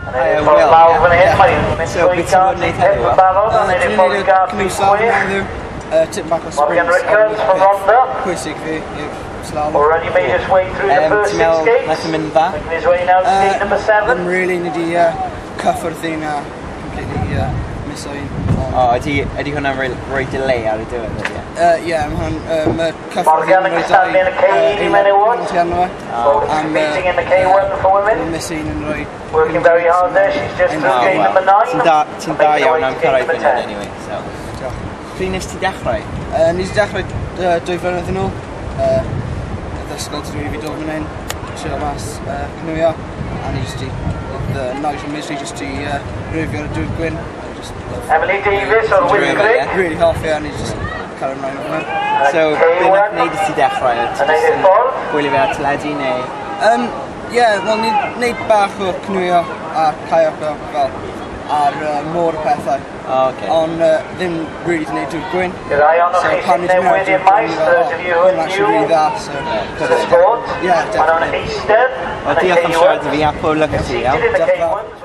Hiya, Will. Yeah. So, beth ti'n bod yn neud heddiw? Dwi'n neud y canoe slalom heddiw. Tip bach o sprints. Pwysig fi i'r slalom. Ti'n meddwl nath yn mynd dda? Ddim really, ni di cyffwrdd un a completely miso un. O, ydy hwnna'n rhoi delay ar y diwedd, ydy e? Ie, mae hwn, mae cyffwrdd un yn rhoi 2 eiliad arno fe. A mae miss un yn rhoi... Working very hard there, she's just through gate number 9. Ti'n da iawn am cyrraedd fan hyn anyway, so... Diolch. Pryd nes ti dechrau? Nes i dechrau 2 flynedd yn ôl. Oedd ysgol ti fi dod fan hyn, trio mas canŵio. A ni jyst i, oedd Nigel Misley jyst i rwyfio ar y dŵr gwyn. Emily Davies o'r Wyddgrug. Really hoffi a ni jyst cael ymlaen o hwnna. So, be nath wneud i ti dechrau? Ti jyst yn gwylio fe ar teledu neu? Ie, wel ni'n neud bach o canŵio a kayak fel ar môr a pethau. Oh, okay. Ond ddim really di wneud dŵr gwyn. I'r rai ohonoch So chi pan sy'n ni di mynd ar newydd dŵr i'r gwyn, maes, ni fel, those of you who oh, are hwnna'n actually new really dda, so... to the sport, Yeah, maen nhw'n definitely. eistedd Wel, yn y diolch am siarad K1. i fi a pob lwc i ti, iawn? Seated in the Diolch yn fawr. K1.